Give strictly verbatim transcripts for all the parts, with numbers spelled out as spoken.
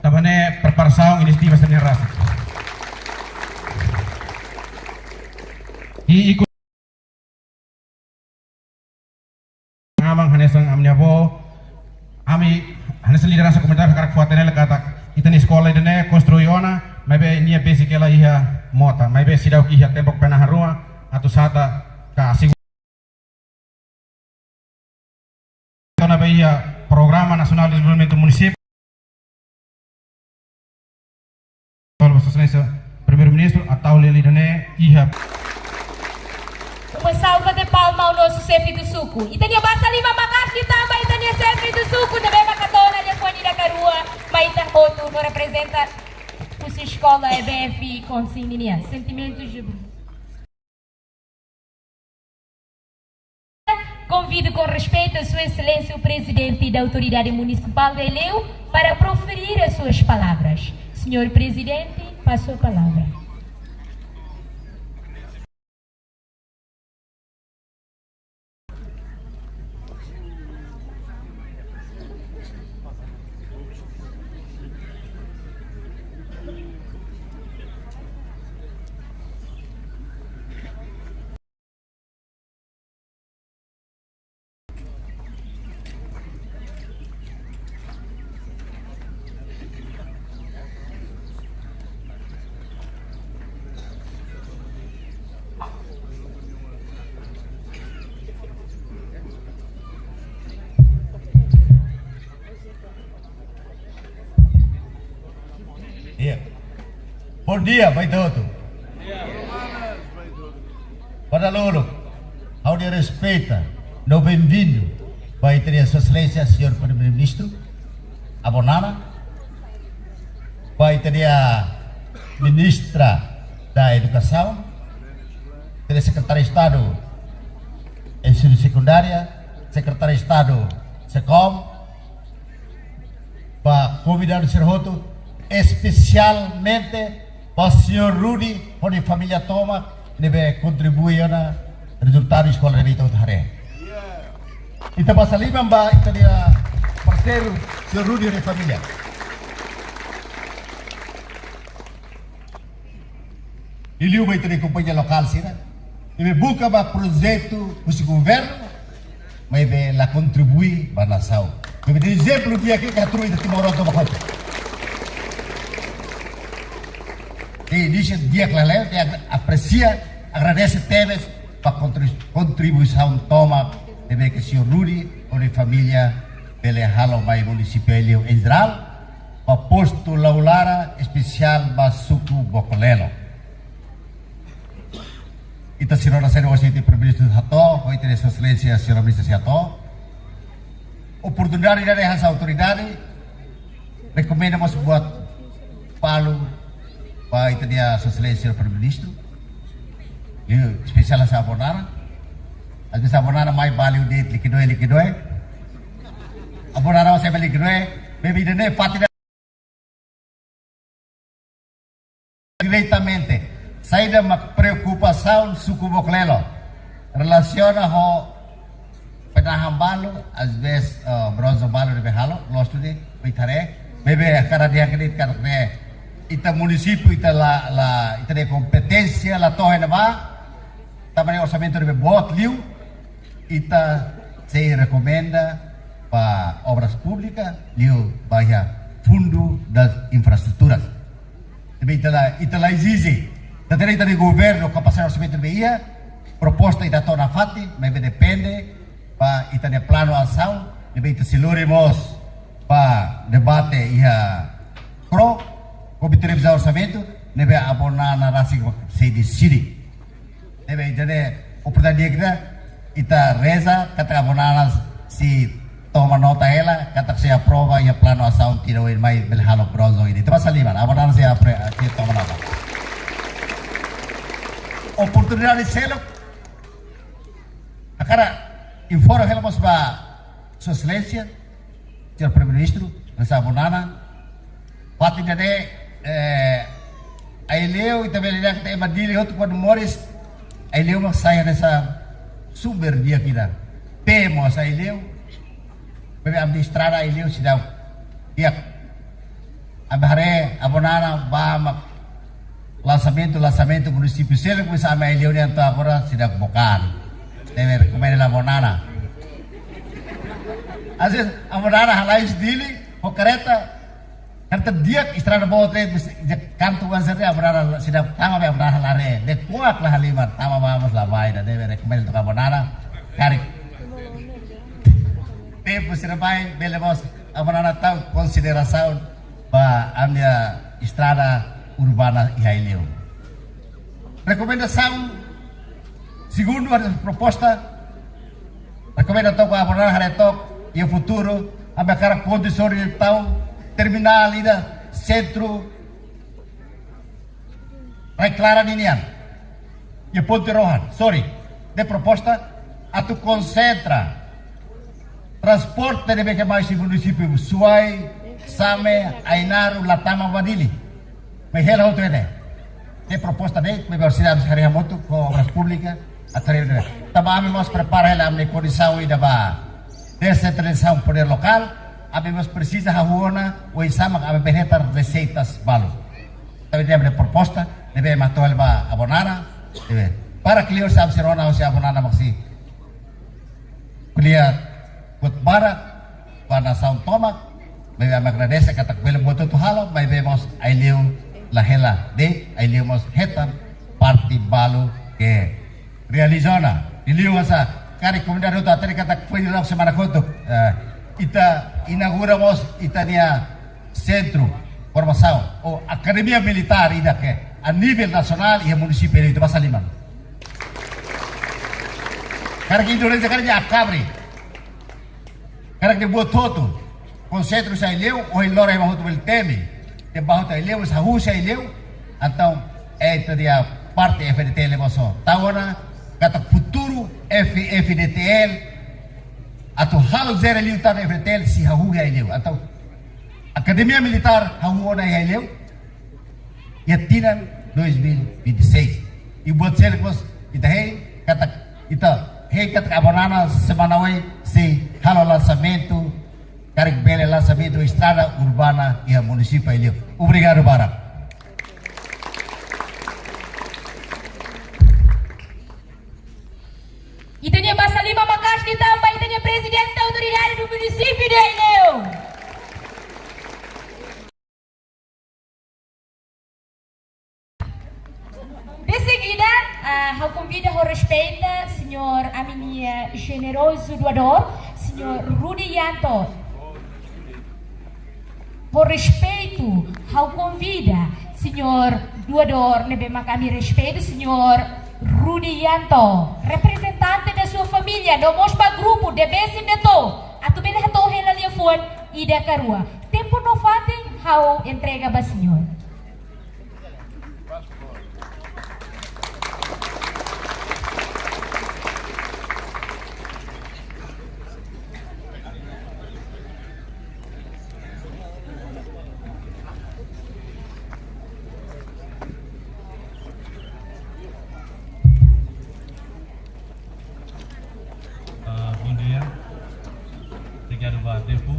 Tanba ne'e preparasaun inisiativa sira-ne'e rasik. I, i ku-, aman hanesan ami-nia avó, ami hanesan lideransa komunitária hakarak fó-hatene katak ita-nia eskola ida-ne'e konstrui ona, maibé nia besik hela iha mota, maibé seidauk iha tempu penahan ruma atu sata ka asegu-, tona ba iha Programa Nasionál de Dezenvolvimentu Munisípiu. Vossa Exelénsia Primeiru-Ministru, atu halo lia ida-ne'e iha. Uma salva de palma ao nosso chefe do suco. Ita-nia basa liman maka'as liután ba ita-nia chefe do suco, ne'ebé maka dona telefone da karua, mai ita hotu no reprezenta husi eskola E B F com Sininia. Sentimentos de Convido com respeito a Sua Excelência o Presidente da Autoridade Municipal de Aileu para proferir as suas palavras. Senhor Presidente, passo a palavra. Iya. Bondia ba ita hotu. Ba dala uluk, ha'u-nia respeitu no benvindu ba ita-nia Sua Exelénsia Señór Primeiru-Ministru, Avó Nana, ba ita-nia Ministra da Edukasaun, ita-nia Sekretáriu Estadu Ensinu Sekundáriu, Sekretáriu Estadu SECOM, ba konvidadu sira hotu, espesialmente ba Señór Rudy ho nia família tomak, ne'ebé kontribui ona rezultadu eskola ne'ebé ita hotu haree. Ita basa liman ba ita-nia parseiru, Señór Rudy ho nia família. Liuliu ba ita-nia kompañia lokál sira, ne'ebé buka ba projetu husi governu, maibé la kontribui ba nasaun. Maibé ezemplu di'ak ke hatudu ita timoroan tomak hotu. Ita inísiu di'ak lalais, ita apresia, agradese tebes ba kontri-, kontribuisaun tomak ne'ebé ke Señór Rudy ho nia família bele halo mai munisípiu Aileu em geral, ba postu Laulara, espesiál ba suku Bokolelo. Ita sira hotu sira, ohin ita Primeiru-Ministru hato'o, ho ita-nia Sua Exelénsia Señora Ministra sei hato'o. Oportunidade ida-ne'e hanesan autoridade, rekomenda mós buat balu ba ita-nia Sua Exelénsia Primeiru-Ministru. Liu espesiál hanesan Avó Nana. Às vezes Avó Nana mai ba liu de'it likidoe, likidoe. Avó Nana sai ba likidoe, maibé ida-ne'e fatin diretamente. Saida mak preokupasaun suku Bokolelo relasiona ho penahan balu, às vezes, eh, bronze balu ne'ebé halo, loos duni, ita haree, maibé hakarak dehan katak ne'e, ita munisípiu, ita la, la, ita-nia kompeténsia la to'o iha ne'ebá, tanba ne'e orsamentu ne'ebé boot liu, ita sei rekomenda ba Obras Públikas, liu ba iha Fundu das Infraestruturas. Ne'ebé ita la, ita la ezije. Ita hatene ita-nia governu kapasidade orsamentu ne'ebé iha, proposta ita hato'o nafatin, maibé depende ba ita-nia planu asaun, ne'ebé ita sei lori mós ba debate iha KRO, Komité Revizaun Orsamentu, ne'ebé Avó Nana rasik sei deside. Ne'ebé ita-nia oportunidade di'ak ida, ita reza katak Avó Nana sei toma nota hela, katak sei aprova iha planu asaun tinan oin mai bele halo bronze ida. Ita basa liman, Avó Nana sei apre-, sei toma nota. Oportunidade seluk, hakarak informa hela mós ba Sua Exelénsia, Señór Primeiru-Ministru, hanesan Avó Nana. Fatin ida-ne'e, eh, Aileu, ita bele dehan katak ema Dili hotu kuandu moris, Aileu mak sai hanesan sumber di'ak ida. Pee mós Aileu, bele administra Aileu seidauk di'ak. Ami haree Avó Nana ba mak lançamento, lançamento munisípiu seluk, mas ami Aileu nian to'o agora seidauk buka. Ne'ebé rekomenda Avó Nana. Às vezes Avó Nana halai husi Dili ho kareta, kareta di'ak, estrada boot, terus de kantu wan seri, Avó Nana seidauk tama, Avó Nana halare. Depois la halimar, tama ba mós la bá ida, ne'ebé rekomenda to'o Avó Nana. Karik tempu sira bá, bele mós Avó Nana tau konsiderasaun ba ami-nia estrada urbana iha Aileu. Rekomendasaun segundu, atu proposta, rekomenda to'o Avó Nana haree took iha futuru, ami hakarak ponte sori tau terminál ida sentru Rai Klaran ninian. Iha ponte rohan, sorry. Ne'e proposta atu konsentra transporte ne'ebé ke mai husi munisípiu Suai, Same, Ainaro, la tama ba Dili. Mai hela hotu ne'e. Ne'e proposta ne'e, ami baru sira haree hamutuk ho Obras Públikas, atu haree ne'e. Tanba ami mós prepara hela ami-nia kondisaun ida ba desentralizasaun podér lokál, ami mós presiza hahú ona oinsá mak ami bele hetan reseitas balu. Tanba ami-nia proposta, ne'ebé mak hato'o hela ba Avó Nana, ne'ebé. Para kleur sira-ne'e rona husi Avó Nana mak sei ko'alia buat barak ba nasaun tomak, maibé ami agradese katak bele buat hotu halo, maibé mós Aileu la hela de'it, Aileu mós hetan parte balu ke realiza ona. Liuliu hanesan, karik komunidade hotu hatene katak foin loron semana kotuk, eh, ita inaugura mós ita-nia sentru formasaun ou akademia militár ida ke a nivel nasionál iha munisípiu Aileu, ita basa liman. Karik Indonézia, karik nia akabre. Karik nia buat hotu. Konsentra husi Aileu, ohin loron ema hotu bele temi. Nia ba hotu Aileu, mas hahú husi Aileu. Entaun, eh, ita-nia parte F-FDTL mós tau ona katak futuru F-, F-FDTL, atu halo jere liután F-FDTL sei hahú iha Aileu. Entaun, Akademia Militár hahú ona iha Aileu iha tinan dois mil e vinte e seis. I buat seluk mós ita hein katak, ita hein katak Avó Nana semana oin sei halo lansamentu, karik bele lansamentu estrada urbana iha munisípiu Aileu. Obrigadu barak. Ita-nia basa liman maka'as liután ba ita-nia Prezidente Autoridade do Município de Aileu. De seguida, ah, ha'u konvida ho respeitu, señór ami-nia, eh, jenerozu doadór, señór Rudy Yanto. Ho respeitu, ha'u konvida señór doadór ne'ebé mak ami respeitu, señór Rudy Yanto, reprezentante de sua família, no mós ba grupu de Besin de To, atu bele hato'o hela liafuan ida ka rua. Tempu no fatin ha'u entrega ba señór. Ah, bom dia. Obrigadu ba tempu.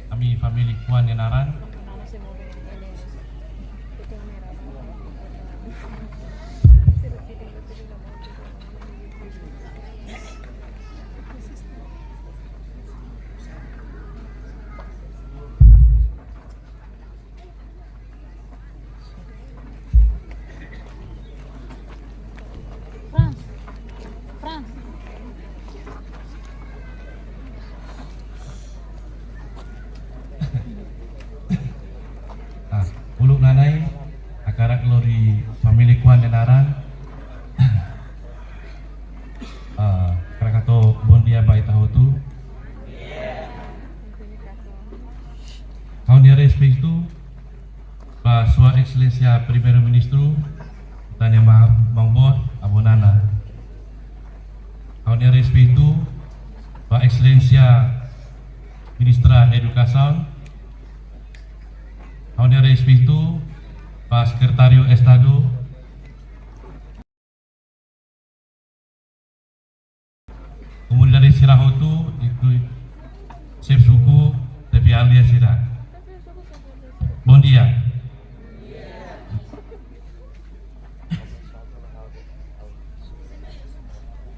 Ami família Kuan nia naran. Frans. Frans. Ah, uluk nanai, hakarak lori família Kuan nia naran. Ah, hakarak hato'o bom dia ba ita hotu. Ha'u-nia respeitu ba Sua Exelénsia Primeiru-Ministru, ita-nia ma-, maun boot, Avó Nana. Ha'u-nia respeitu ba Exelénsia Ministra Edukasaun. Ha'u-nia respeitu ba Sekretáriu Estadu. Komunidade sira hotu, inklui xefe suku, xefe aldeia sira. Bom dia.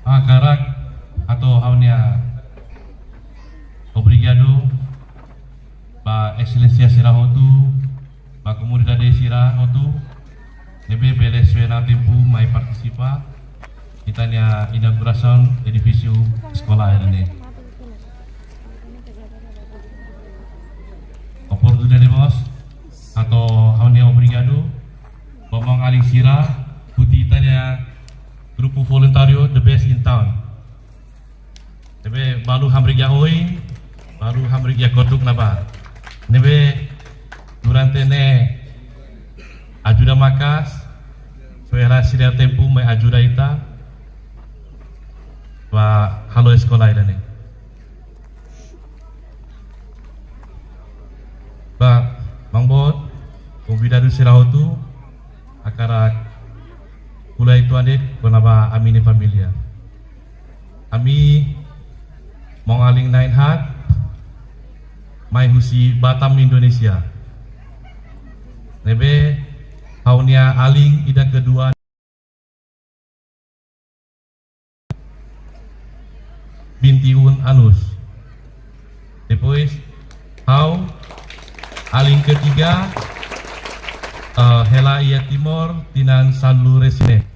Hakarak hato'o ha'u-nia obrigadu ba Exelénsia sira hotu, ba komunidade sira hotu, ne'ebé bele suena tempu mai partisipa ita-nia inaugurasaun edifísiu eskola ida-ne'e. Oportunidade mós hato'o ha'u-nia obrigadu ba maun-alin sira, husi ita-nia grupu voluntáriu The Best in Town. Ne'ebé balu hamriik iha oin, balu hamriik iha kotuk ne'ebá. Ne'ebé durante ne'e ajuda maka'as, suera sira tempu mai ajuda ita ba halo eskola ida-ne'e. Ba, maun boot, konvidadu sira hotu, hakarak ko'alia uitoan de'it kona-ba ami-nia família. Ami maun-alin na'in haat, mai husi Batam, Indonézia. Ne'ebé ha'u-nia alin ida kedua, vinte e um anos. Depois, ha'u, alin ketiga, eh, hela iha Timor, tinan sanulu-resin-neen.